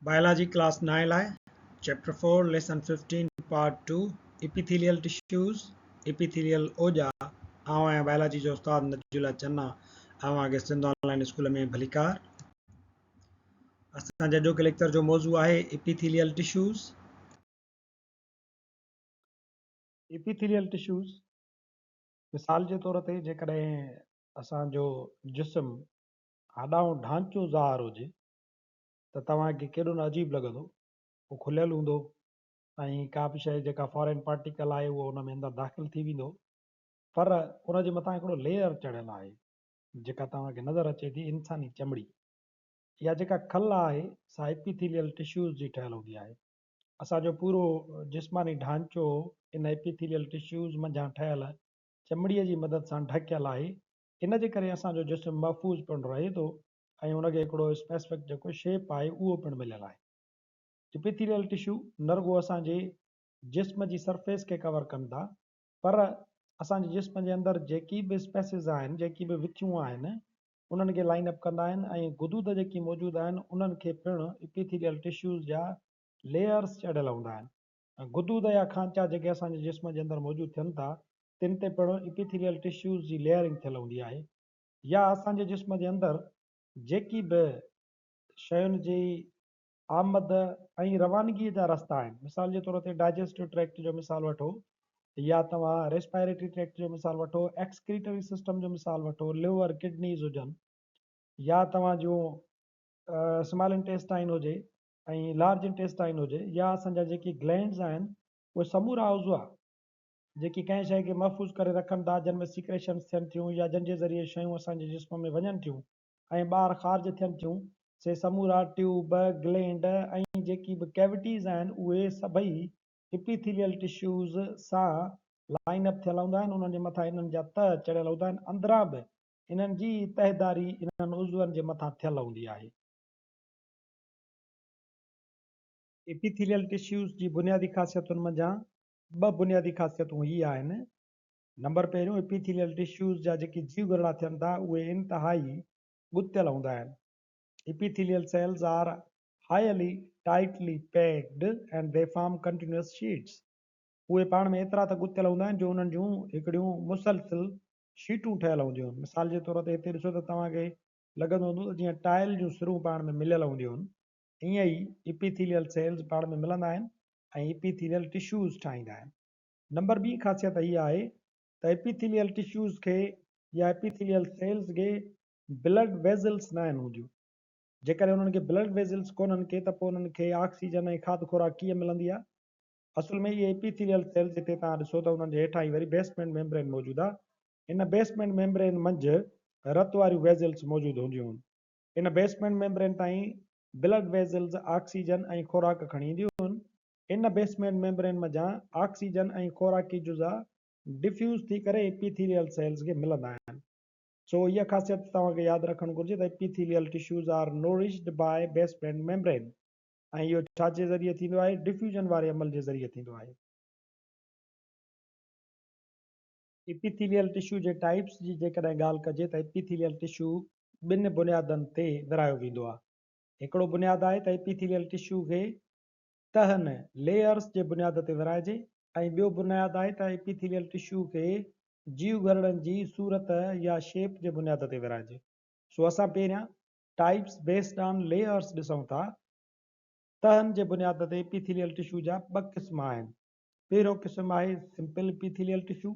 Biology class نائين لاء chapter four lesson fifteen part two epithelial tissues epithelial اوڄا آئون آهيان بائلاجي جو استاد نجي الله چنا اوهان کي سنڌ آن لائين اسڪول ۾ ڀليڪار اسان جي اڄوڪي ليڪچر جو موضوع آهي اپيٿيليل ٽشوز اپيٿيليل ٽشوز مثال جي طور تي جيڪڏهن اسان جو جسم هاڏائون ڍانچو ظاهر هجي ته توهان کي ڪيڏو نه عجيب لڳندو. هو کليل هوندو ۽ ڪا به شيء جيڪا فارين پارٽيڪل آهي اهو ان ۾ اندر داخل ٿي ويندو پر ان جي مٿان هڪڙو ليئر چڙهيل آهي جيڪا توهان کي نظر اچي ٿي انساني چمڙي. اها جيڪا کل آهي سا ايپيٿيليل ٽشوز جي ٺهيل هوندي آهي. اسان جو پورو جسماني ڍانچو ان ايپيٿيليل ٽشوز منجهان ٺهيل چمڙيء جي مدد سان ڍڪيل آهي. ان جي ڪري اسان جو جسم محفوظ پڻ رهي ٿو ۽ ان کي هڪڙو اسپيسفڪ جيڪو شيپ آهي اهو پڻ مليل آهي. اپيٿيليل ٽشو نه رڳو اسان جي جسم جي سرفيس کي ڪور ڪن ٿا پر اسان جي جسم جي اندر جيڪي به اسپيسز آهن جيڪي به وٿيون آهن انهن کي لائن اپ ڪندا آهن ۽ غدود جيڪي موجود آهن انهن کي پڻ اپيٿيليل ٽشوز جا ليئرس چڙهيل هوندا آهن. غدود يا کانچا جيڪي اسان جي جسم جي اندر موجود ٿين ٿا تن تي پڻ اپيٿيليل ٽشوز جي ليئرنگ ٿيل هوندي آهي. يا اسان جي جسم جي اندر جيڪي به شين جي آمد ۽ روانگيء جا رستا آهن، مثال جي طور تي ڊائجسٽو ٽريڪٽ جو مثال وٺو يا توهان ريسپائريٽري ٽريڪٽ جو مثال وٺو، ايڪسڪريٽري سسٽم جو مثال وٺو، ليور، ڪڊنيز هجن يا توهان جون سمال انٽيسٽائن هجي ۽ لارج انٽيسٽائن هجي يا اسان جا جيڪي گلينڊز آهن اهي سمورا عضوا جيڪي ڪنهن شيء کي محفوظ ڪري رکن ٿا، جن ۾ سيڪريشنز ٿين ٿيون يا جن جي ذريعي شيون اسان جي جسم ۾ وڃن ٿيون ۽ ٻاهر خارج ٿين ٿيون، سي سمورا ٽيوب، گلينڊ ۽ جيڪي به ڪيوٽيز آهن، اهي سڀئي اپيٿيليل ٽشوز سان لائين اپ ٿيل هوندا آهن، انهن جي مٿان انهن جا تهه چڙهيل هوندا آهن، اندران به انهن جي ئي تهداري انهن عضون جي مٿان ٿيل هوندي آهي. اپيٿيليل ٽشوز جي بنيادي خاصيتن منجهان ٻه بنيادي خاصيتون هي آهن، نمبر پهريون اپيٿيليل ٽشوز جا جيڪي جيوگهرڙا ٿين ٿا اهي انتهائي ڳتيل هوندا آهن، epithelial cells are highly tightly packed and they form continuous sheets، اهي پاڻ ۾ ايترا ته ڳتيل هوندا آهن جو انهن جون هڪڙيون مسلسل شيٽون ٺهيل هونديون آهن، مثال جي طور تي هتي ڏسو ته توهان کي لڳندو هوندو ته جيئن ٽائل جون سرون پاڻ ۾ مليل هونديون آهن ائين ئي اپيٿيليل سيلز پاڻ ۾ ملندا آهن ۽ اپيٿيليل ٽشوز ٺاهيندا آهن. نمبر ٻي خاصيت هيء آهي ته اپيٿيليل ٽشوز کي يا اپيٿيليل سيلز کي بلڊ ويزلز ناهن هونديون. جيڪڏهن انهن کي بلڊ ويزلز ڪونهن ڪي ته پوء انهن کي آڪسيجن ۽ کاڌ خوراڪ ڪيئن ملندي آهي؟ اصل ۾ اهي اپيٿيليل سيلز جتي توهان ڏسو ته انهن جي هيٺان ئي وري بيسمينٽ ميمبرين موجود آهي. ان بيسمينٽ ميمبرين منجهه رت واريون ويزلز موجود هونديون آهن. ان بيسمينٽ ميمبرين تائين بلڊ ويزلز آڪسيجن ۽ خوراڪ کڻي اينديون آهن. ان بيسمينٽ ميمبرين منجهان آڪسيجن ۽ خوراڪي جزا ڊفيوز ٿي ڪري اپيٿيليل سيلز کي ملندا آهن. سو اها خاصيت توهان کي ياد رکڻ گهرجي ته epithelial tissues are nourished by basement membrane ۽ اهو ڇا جي ذريعي ٿيندو آهي؟ ڊفيوزن واري عمل جي ذريعي ٿيندو آهي. اپيٿيليل ٽشو جي ٽائپس جي جيڪڏهن ڳالهه ڪجي ته اپيٿيليل ٽشو ٻن بنيادن تي ورهايو ويندو آهي. هڪڙو بنياد آهي ته اپيٿيليل ٽشو کي تهن، Layers، جي بنياد تي ورهائجي ۽ ٻيو بنياد آهي ته اپيٿيليل ٽشو کي جيوگهرڙن جي صورت يا شيپ جي بنياد تي ورهائجي. سو اسان پهريان Types Based on Layers ڏسون ٿا. تهن جي بنياد تي اپيٿيليل ٽشو جا ٻه قسم آهن. پهريون قسم آهي simple epithelial tissue.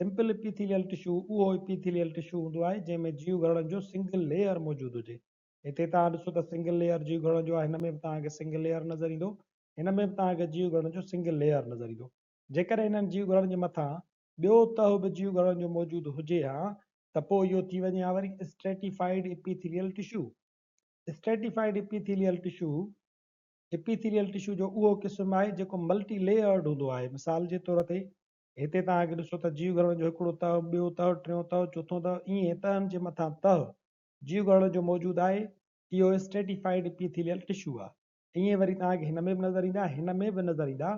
Simple epithelial tissue اهو اپيٿيليل ٽشو هوندو آهي جنهن ۾ جيو گهرڙن جو سنگل ليئر موجود هجي. هتي توهان ڏسو ته سنگل ليئر جيو گهرڙن جو آهي هن ۾ به توهان کي سنگل ليئر نظر ايندو هن ۾ به توهان کي جيو گهرڙن جو سنگل ليئر نظر ايندو. جيڪڏهن انهن جيو گهرڙن جي مٿان ٻيو تهه به جيو گهرڙن جو موجود هجي ها ته پوء اهو ٿي وڃي ها وري stratified epithelial tissue. Stratified epithelial tissue epithelial tissue جو اهو قسم آهي جيڪو ملٽي ليئرڊ هوندو آهي. مثال جي طور تي هتي توهان کي ڏسو ته جيو گهرڙن جو هڪڙو تهه، ٻيو تهه، ٽيون تهه، چوٿون تهه، ائين تهن جي مٿان تهه جيو گهرڙن جو موجود آهي. اهو اسٽريٽيفائيڊ اپيٿيليل ٽشو آهي. ائين وري توهان کي هن ۾ به نظر ايندا، هن ۾ به نظر ايندا.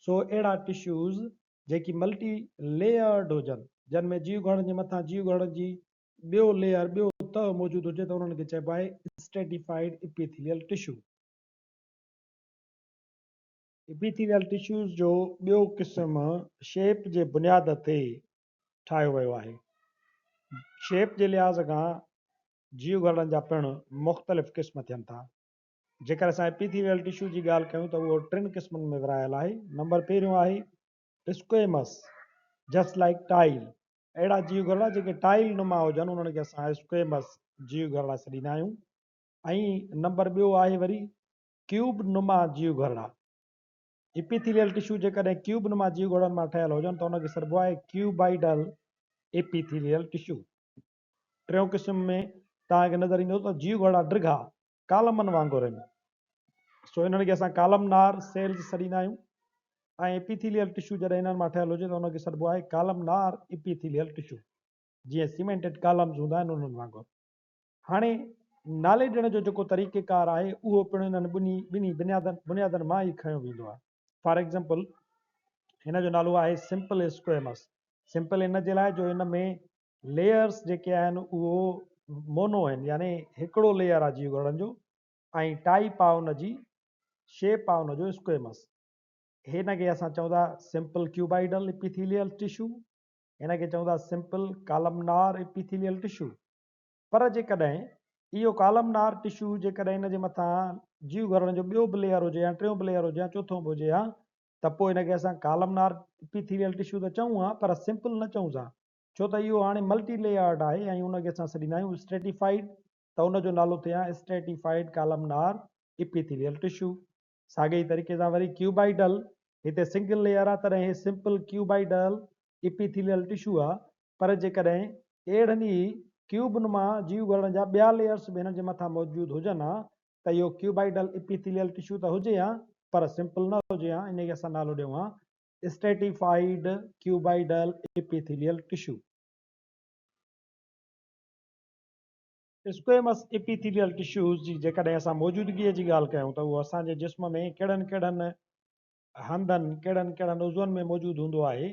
سو اهڙا ٽشوز جيڪي ملٽي ليئرڊ هجن، جن ۾ جيو گهرڙن جي مٿان جيو گهرڙن جي ٻيو ليئر، ٻيو تهه موجود هجي ته انهن کي چئبو آهي اسٽريٽيفائيڊ اپيٿيليل ٽشو. اپيٿيليل ٽشوز جو ٻيو قسم شيپ جي بنياد تي ٺاهيو ويو آهي. شيپ جي لحاظ کان جيو گهرڙن جا پڻ مختلف قسم ٿين ٿا. جيڪر اسان اپيٿيليل ٽشو جي ڳالهه ڪيون ته اهو ٽن قسمن ۾ ورهايل آهي. نمبر پهريون آهي اسڪويمس، جسٽ لائيڪ ٽائيل، اهڙا جيو گهرڙا جيڪي ٽائيل نما هجن انهن کي اسان اسڪويمس جيو گهرڙا سڏيندا آهيون ۽ نمبر ٻيو آهي وري ڪيوب نما جيو گهرڙا. اپيٿيليل ٽشو جيڪڏهن ڪيوب نما جيو گهرڙن مان ٺهيل هجن ته ان کي سڏبو آهي ڪيوبائيڊل اپيٿيليل ٽشو. ٽيون قسم ۾ توهان کي نظر ايندو ته جيو گهرڙا ڊگها ڪالمن وانگر آهن سو انهن کي اسان ڪالمنار سيلز سڏيندا آهيون ۽ اپيٿيليل ٽشو جڏهن انهن مان ٺهيل هجي ته ان کي سڏبو آهي ڪالمنار اپيٿيليل ٽشو جيئن سيمينٽيڊ ڪالمز هوندا آهن انهن وانگر. هاڻي نالي ڏيڻ جو جيڪو طريقيڪار آهي اهو پڻ انهن ٻنهي ٻنهي بنيادن بنيادن مان ئي کنيو ويندو آهي. فار ايگزامپل هن جو نالو آهي سمپل اسڪويمس. سمپل ان جي لاء جو ان ۾ ليئرس جيڪي آهن اهو مونو آهن يعني هڪڙو ليئر آهي جيو گهرڙن جو ۽ ٽائيپ آهي ان جي شيپ آهي ان جو اسڪويمس. هن کي اسان چئون ٿا سمپل ڪيوبائيڊل اپيٿيليل ٽشو، هن کي چئون ٿا سمپل ڪالمنار اپيٿيليل ٽشو. پر جيڪڏهن اهو ڪالمنار ٽشو جيڪڏهن ان جي مٿان جيو گهرڙن جو ٻيو به ليئر هجي يا ٽيون به ليئر هجي يا چوٿون به هجي ها ته پوء ان کي اسان ڪالمنار اپيٿيليل ٽشو ته چئون ها پر سمپل نه چئون ها ڇو ته اهو هاڻي ملٽي ليئرڊ آهي ۽ ان کي اسان سڏيندا آهيون اسٽريٽيفائيڊ ته ان جو نالو ٿئي ها اسٽريٽيفائيڊ ڪالمنار اپيٿيليل ٽشو. ساڳئي ئي طريقي سان وري ڪيوبائيڊل هتي سنگل ليئر آهي تڏهن هي سمپل ڪيوبائيڊل اپيٿيليل ٽشو آهي پر جيڪڏهن اهڙن ئي ڪيوب نما جيو گهرڙن جا ٻيا ليئرس به هنن جي مٿان موجود هجن ها ته اهو ڪيوبائيڊل اپيٿيليل ٽشو ته هجي ها پر سمپل نه هجي ها انهي کي اسان نالو ڏيون ها stratified cuboidal epithelial tissue. Squamous epithelial tissues جي جيڪڏهن اسان موجودگيء جي ڳالهه ڪيون ته اهو اسان جي جسم ۾ ڪهڙن ڪهڙن هنڌن، ڪهڙن ڪهڙن عضون ۾ موجود هوندو آهي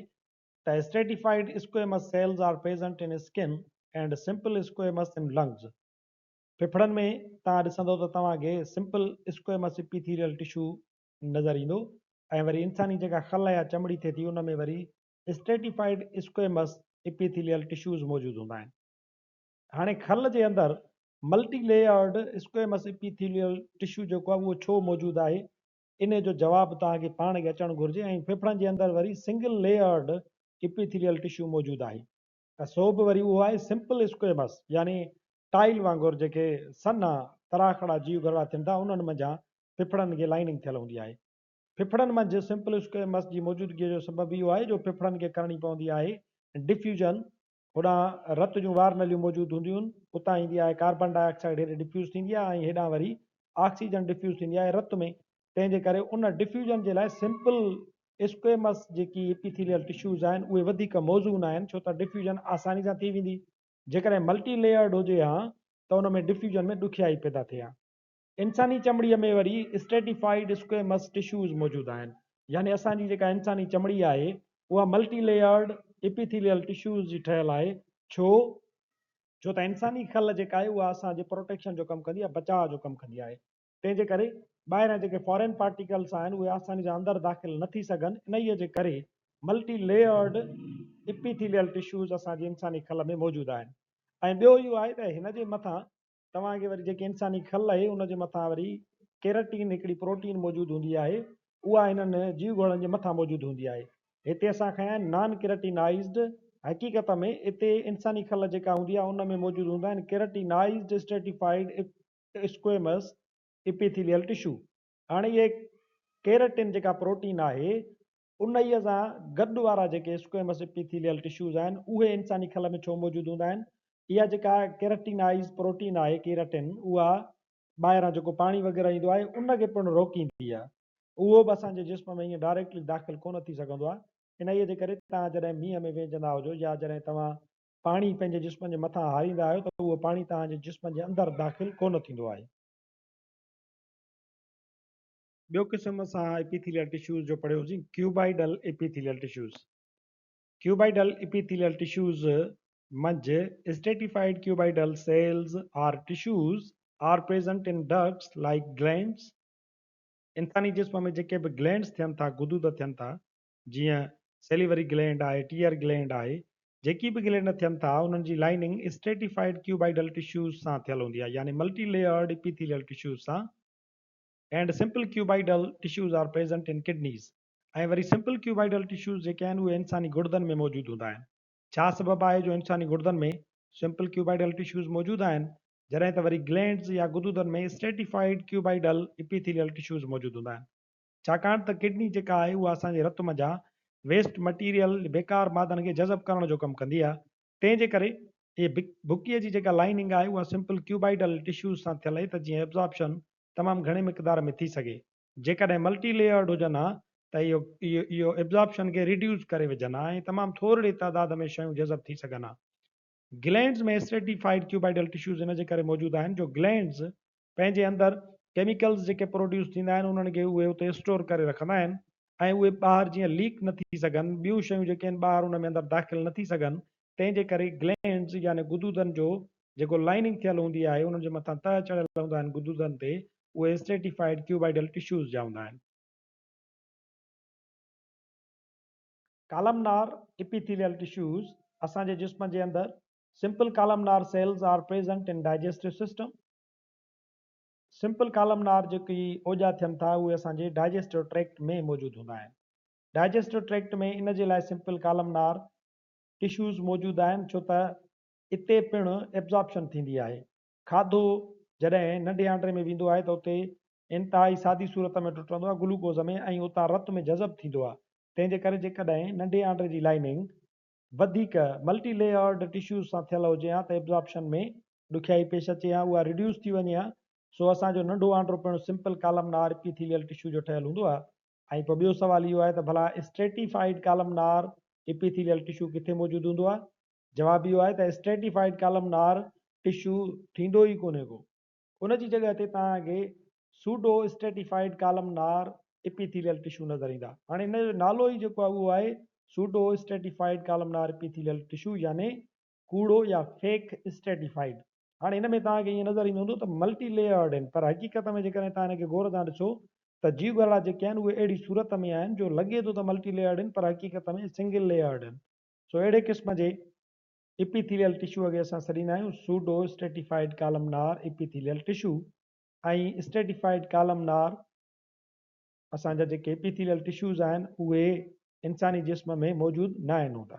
ته stratified squamous cells are present in skin and simple squamous in lungs. ڦڦڙن ۾ توهان ڏسندو ته توهان کي سمپل اسڪويمس اپيٿيليل ٽشو نظر ايندو ۽ وري انساني جيڪا کل يا چمڙي ٿئي ٿي ان ۾ وري اسٽريٽيفائيڊ اسڪويمس اپيٿيليل ٽشوز موجود هوندا آهن. هاڻي کل جي اندر ملٽي ليئرڊ اسڪويمس اپيٿيليل ٽشو جيڪو آهي اهو ڇو موجود آهي انهي جو جواب توهان کي پاڻ کي اچڻ گهرجي ۽ ڦڦڙن جي اندر وري سنگل ليئرڊ اپيٿيليل ٽشو موجود آهي ته سو به وري اهو آهي سمپل اسڪويمس يعني ٽائل وانگر جيڪي سنها تراکڙا جيو گهرڙا ٿين ٿا انهن منجهان ڦڦڙن کي لائننگ ٿيل هوندي آهي. ڦڦڙن منجهه سمپل اسڪويمس جي موجودگيء جو سبب اهو آهي جو ڦڦڙن کي ڪرڻي پوندي آهي ڊفيوزن هوڏانهن رت جون وار نليون موجود هونديون آهن، اتان ايندي آهي ڪاربان ڊاء آڪسائيڊ هيڏي ڊفيوز ٿيندي آهي ۽ هيڏانهن وري آڪسيجن ڊفيوز ٿيندي آهي رت ۾، تنهن جي ڪري ان ڊفيوزن جي لاء سمپل اسڪويمس جيڪي اپيٿيليل ٽشوز آهن اهي وڌيڪ موزون آهن ڇو ته ڊفيوزن آساني سان ٿي ويندي، جيڪڏهن ملٽي ليئرڊ هجي ها ته ان ۾ ڊفيوزن ۾ ڏکيائي پيدا ٿئي ها. انساني چمڙيء ۾ وري اسٽريٽيفائيڊ اسڪويمس ٽشوز موجود آهن، يعني اسان جي جيڪا انساني چمڙي آهي، اها ملٽي ليئرڊ اپيٿيليل ٽشوز جي ٺهيل آهي، ڇو؟ ڇو ته انساني کل جيڪا آهي، اها اسان جي پروٽيڪشن جو ڪم ڪندي آهي، بچاء جو ڪم ڪندي آهي، تنهن جي ڪري ٻاهريان جيڪي فارين پارٽيڪلس آهن، اهي آساني سان اندر داخل نه ٿي سگهن، انهيء جي ڪري ملٽي ليئرڊ اپيٿيليل ٽشوز اسان جي انساني کل ۾ موجود آهن ۽ ٻيو اهو آهي ته هن جي مٿان توهان کي وري جيڪي انساني کل آهي ان جي مٿان وري ڪيراٽين هڪڙي پروٽين موجود هوندي آهي اها هنن جيو گهرڙن جي مٿان موجود هوندي آهي. هتي اسان کنيا آهن نان ڪيراٽينائيزڊ حقيقت ۾ اتي انساني کل جيڪا هوندي آهي ان ۾ موجود هوندا آهن ڪيراٽينائيزڊ اسٽريٽيفائيڊ اسڪويمس اپيٿيليل ٽشو. هاڻي اهي ڪيراٽين جيڪا پروٽين آهي انهيء سان گڏ وارا جيڪي اسڪويمس اپيٿيليل ٽشوز آهن، اهي انساني کل ۾ ڇو موجود هوندا آهن؟ اها جيڪا ڪيراٽينائيز پروٽين آهي، ڪيراٽين، اها ٻاهران جيڪو پاڻي وغيره ايندو آهي، ان کي پڻ روڪيندي آهي. اهو به اسان جي جسم ۾ ائين ڊائريڪٽلي داخل ڪونه ٿي سگهندو آهي. انهيء جي ڪري توهان جڏهن مينهن ۾ وهنجندا هجو يا جڏهن توهان پاڻي پنهنجي جسم جي مٿان هاريندا آهيو ته اهو پاڻي توهان جي جسم جي اندر داخل ڪونه ٿيندو آهي. ٻيو قسم اسان اپيٿيليل ٽشوز جو پڙهيوسين cuboidal epithelial tissues. Cuboidal epithelial tissues منجهه stratified cuboidal cells or tissues are present in ducts like glands. انساني جسم ۾ جيڪي به گلينڊز ٿين ٿا، غدود ٿين ٿا، جيئن سيليوري گلينڊ آهي، ٽيئر گلينڊ آهي، جيڪي به گلينڊ ٿين ٿا انهن جي لائننگ اسٽريٽيفائيڊ ڪيوبائيڊل ٽشوز سان ٿيل هوندي آهي يعني ملٽي ليئرڊ اپيٿيليل ٽشوز سان and simple cuboidal tissues are present in kidneys ۽ وري سمپل ڪيوبائيڊل ٽشوز جيڪي آهن اهي انساني گڙدن ۾ موجود هوندا آهن. ڇا سبب آهي جو انساني گڙدن ۾ سمپل ڪيوبائيڊل ٽشوز موجود آهن جڏهن ته وري گلينڊز يا غدودن ۾ اسٽريٽيفائيڊ ڪيوبائيڊل اپيٿيليل ٽشوز موجود هوندا آهن. ڇاڪاڻ ته ڪڊني جيڪا آهي اها اسان جي رت منجهان ويسٽ مٽيريل بيڪار مادن کي جذب ڪرڻ جو ڪم ڪندي آهي تنهن جي ڪري اهي بڪيء جي جيڪا لائننگ آهي اها سمپل ڪيوبائيڊل ٽشوز سان ٿيل آهي ته جيئن ابزارپشن تمام گهڻي مقدار ۾ ٿي سگهي. جيڪڏهن ملٽي ليئرڊ هجن ها ته اهو اهو ابزارپشن کي ريڊيوس ڪري وجهن ها ۽ تمام ٿورڙي تعداد ۾ شيون جذب ٿي سگهن ها. گلينڊز ۾ اسٽريٽيفائيڊ ڪيوبائيڊل ٽشوز ان جي ڪري موجود آهن جو گلينڊز پنهنجي اندر ڪيميڪلز جيڪي پروڊيوس ٿيندا آهن انهن کي اهي اتي اسٽور ڪري رکندا آهن ۽ اهي ٻاهر جيئن ليڪ نه ٿي سگهن ٻيون شيون جيڪي آهن ٻاهر ان ۾ اندر داخل نه ٿي سگهن تنهن جي ڪري گلينڊز يعني غدودن جو جيڪو لائننگ ٿيل هوندي آهي انهن جي مٿان تهه چڙهيل هوندا آهن غدودن تي اهي اسٽريٽيفائيڊ ڪيوبائيڊل ٽشوز جا هوندا آهن. ڪالمنار اپيٿيليل ٽشوز، اسان جي جسم جي اندر simple columnar cells are present in digestive system. Simple columnar جيڪي اوڄا ٿين ٿا اهي اسان جي ڊائجسٽو ٽريڪٽ ۾ موجود هوندا آهن. ڊائجسٽو ٽريڪٽ ۾ ان جي لاء سمپل ڪالمنار ٽشوز موجود آهن ڇو ته اتي پڻ ابزارپشن ٿيندي آهي. کاڌو جڏهن ننڍي آنڊري ۾ ويندو آهي ته اتي انتهائي سادي صورت ۾ ٽٽندو آهي گلوڪوز ۾ ۽ اتان رت ۾ جذب ٿيندو آهي تنهن جي ڪري جيڪڏهن ننڍي آنڊري جي لائننگ وڌيڪ ملٽي ليئرڊ ٽشوز سان ٿيل هجي ها ته ابزارپشن ۾ ڏکيائي پيش اچي ها اها ريڊيوس ٿي وڃي ها سو اسان جو ننڍو آنڊرو پڻ سمپل ڪالمنار اپيٿيليل ٽشو جو ٺهيل هوندو آهي ۽ پوء ٻيو سوال اهو آهي ته ڀلا اسٽريٽيفائيڊ ڪالمنار اپيٿيليل ٽشو ڪٿي موجود هوندو آهي؟ جواب اهو آهي ته اسٽريٽيفائيڊ ڪالمنار ٽشو ٿيندو ئي ڪونهي ڪو. ان جي جڳهه تي توهان کي سوڊو اسٽريٽيفائيڊ ڪالمنار اپيٿيليل ٽشو نظر ايندا. هاڻي ان جو نالو ئي جيڪو آهي اهو آهي سوڊو اسٽريٽيفائيڊ ڪالمنار اپيٿيليل ٽشو يعني ڪوڙو يا فيڪ اسٽريٽيفائيڊ. هاڻي هن ۾ توهان کي ائين نظر ايندو هوندو ته ملٽي ليئرڊ آهن پر حقيقت ۾ جيڪڏهن توهان هن کي غور سان ڏسو ته جيوگهرڙا جيڪي آهن اهي اهڙي صورت ۾ آهن جو لڳي ٿو ته ملٽي ليئرڊ آهن پر حقيقت ۾ سنگل ليئرڊ آهن. سو اهڙي قسم جي اپيٿيليل ٽشو کي اسان سڏيندا آهيون pseudo stratified columnar epithelial tissue ۽ stratified columnar اسان جا جيڪي اپيٿيليل ٽشوز آهن اهي انساني جسم ۾ موجود ناهن هوندا.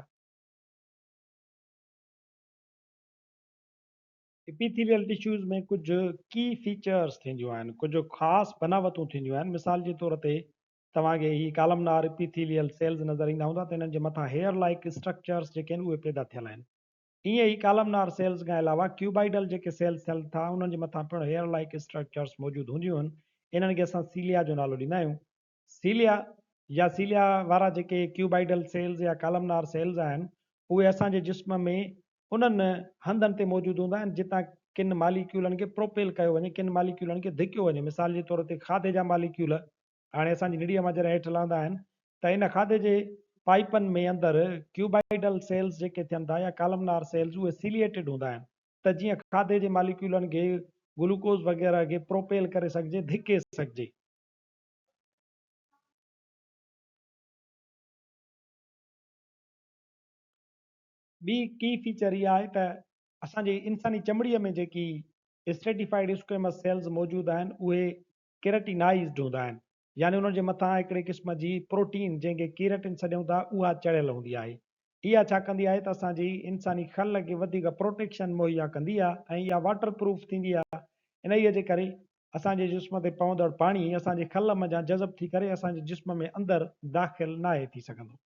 اپيٿيليل ٽشوز ۾ ڪجهه ڪي فيچرز ٿينديون آهن، ڪجهه خاص بناوتون ٿينديون آهن، مثال جي طور تي توهان کي هي ڪالمنار اپيٿيليل سيلز نظر ايندا هوندا ته انهن جي مٿان هيئر لائيڪ اسٽرڪچرز جيڪي آهن اهي پيدا ٿيل آهن. ائين ئي ڪالمنار سيلز کان علاوه ڪيوبائيڊل جيڪي سيلز ٿين ٿا انهن جي مٿان پڻ هيئر لائيڪ اسٽرڪچرز موجود هونديون آهن. انهن کي اسان سيليا جو نالو ڏيندا آهيون. سيليا يا سيليا وارا جيڪي ڪيوبائيڊل سيلز يا ڪالمنار سيلز آهن اهي اسان جي جسم ۾ انهن هنڌن تي موجود هوندا آهن جتان ڪن ماليڪيولن کي پروپيل ڪيو وڃي، ڪن ماليڪيولن کي ڌڪيو وڃي. مثال جي طور تي کاڌي جا ماليڪيول هاڻي اسان جي نڙيء مان جڏهن هيٺ لهندا آهن ته ان کاڌي جي پائيپن ۾ اندر ڪيوبائيڊل سيلز جيڪي ٿين ٿا يا ڪالمنار سيلز اهي سيليئيٽڊ هوندا آهن ته جيئن کاڌي جي ماليڪيولن کي گلوڪوز وغيره کي پروپيل ڪري سگهجي، ڌڪي سگهجي. ٻي ڪي فيچر اها آهي ته اسان جي انساني چمڙيء ۾ جيڪي اسٽريٽيفائيڊ اسڪويمس سيلز موجود آهن اهي ڪيراٽينائيزڊ هوندا آهن يعني انهن جي مٿان هڪڙي قسم جي پروٽين جنهن کي ڪيراٽين سڏيون ٿا اها چڙهيل هوندي آهي. اها ڇا ڪندي آهي ته اسان جي انساني کل کي وڌيڪ پروٽيڪشن مهيا ڪندي آهي ۽ اها واٽر پروف ٿيندي آهي انهيء جي ڪري اسان جي جسم تي پوندڙ پاڻي اسان جي کل منجهان جذب ٿي ڪري اسان جي جسم ۾ اندر داخل ناهي ٿي سگهندو.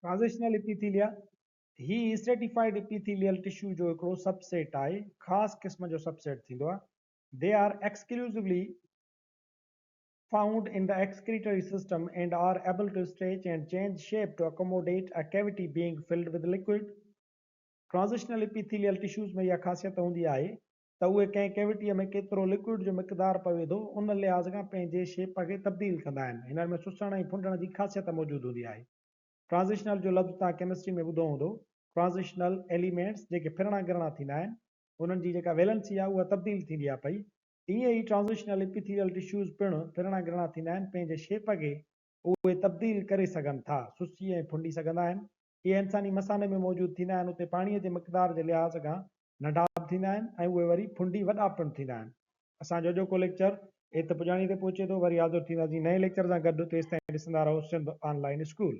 ٽرانزيشنل اپيٿيليا، هي اسٽريٽيفائيڊ اپيٿيليل ٽشو جو هڪڙو سب سيٽ آهي، خاص قسم جو سب سيٽ ٿيندو آهي. They are exclusively found in the excretory system and are able to stretch and change shape to accommodate a cavity being filled with liquid. Transitional epithelial tissues ۾ اها خاصيت هوندي آهي ته اهي ڪنهن ڪيوٽيء ۾ ڪيترو لڪوئڊ جو مقدار پوي ٿو، ان لحاظ کان پنهنجي شيپ کي تبديل ڪندا آهن. هنن ۾ سسڻ ۽ ڦنڊڻ جي خاصيت موجود هوندي آهي. ٽرانزيشنل جو لفظ توهان ڪيمسٽري ۾ ٻڌو هوندو. ٽرانزيشنل ايليمينٽس جيڪي ڦرڻا گرڻا ٿيندا آهن، انهن جي جيڪا ويلنسي آهي اها تبديل ٿيندي آهي پئي. تيئن ئي ٽرانزيشنل اپيٿيليل ٽشوز پڻ ڦرڻا گرڻا ٿيندا آهن، پنهنجي شيپ کي اهي تبديل ڪري سگهن ٿا، سسي ۽ ڦنڊي سگهندا آهن. اهي انساني مثاني ۾ موجود ٿيندا آهن، اتي پاڻيء جي مقدار جي لحاظ کان ننڍا به ٿيندا آهن ۽ اهي وري ڦنڊي وڏا پڻ ٿيندا آهن. اسان جو اڄوڪو ليڪچر ات پڄاڻي تي پهچي ٿو، وري حاضر ٿينداسين نئين ليڪچر سان گڏ، تيستائين ڏسندا رهو سنڌ آن لائين اسڪول.